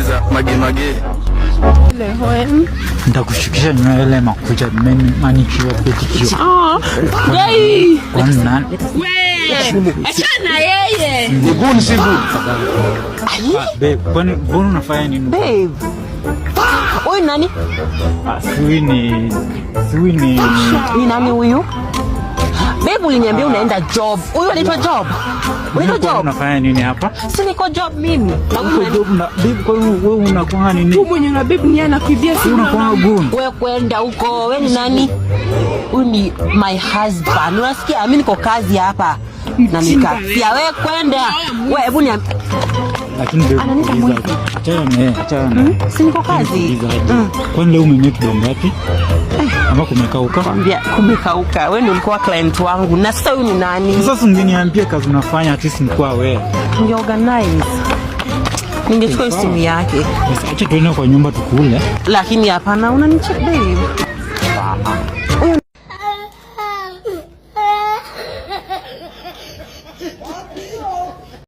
za magemage. Nitakushukisha nywele, makucha, manicure, pedicure. Ah, guy. Kwani nani? We, achana yeye. Ni good si good? Ah, babe, kwani mbona unafanya nini? Babe. Huyu nani? Ah, siwi ni siwi ni Ni nani huyu? Babe, uliniambia unaenda job. Huyu anaitwa job. Unaitwa Kwani job? Unafanya nini hapa? Si niko job mimi. Na huyu Uko nani? Job na babe, kwani wewe unakuwa nini? Tu mwenye na babe ni yeye anakuibia Wewe simu. unakuwa goon. Wewe kwenda huko. Wewe ni nani? Huyu ni my husband. Unasikia? Mimi niko kazi hapa. Na nikafia. Wewe kwenda. Wewe hebu niambie. Lakini babe, Ananiita uliza. mwizi. Achana na yeye, achana na yeye. Si niko kazi. Uliza aje. Kwani leo umemake do ngapi? Ama kumekauka? Kwambia kumekauka. Wewe ndio ulikuwa client wangu. Na sasa huyu ni nani? Sasa ungeniambia kazi unafanya, at least nikuwa wewe. Ninge organize. Ningechukua hiyo simu yake. Basi acha tuende kwa nyumba tukule. Lakini hapana, unanicheck, babe. Huyu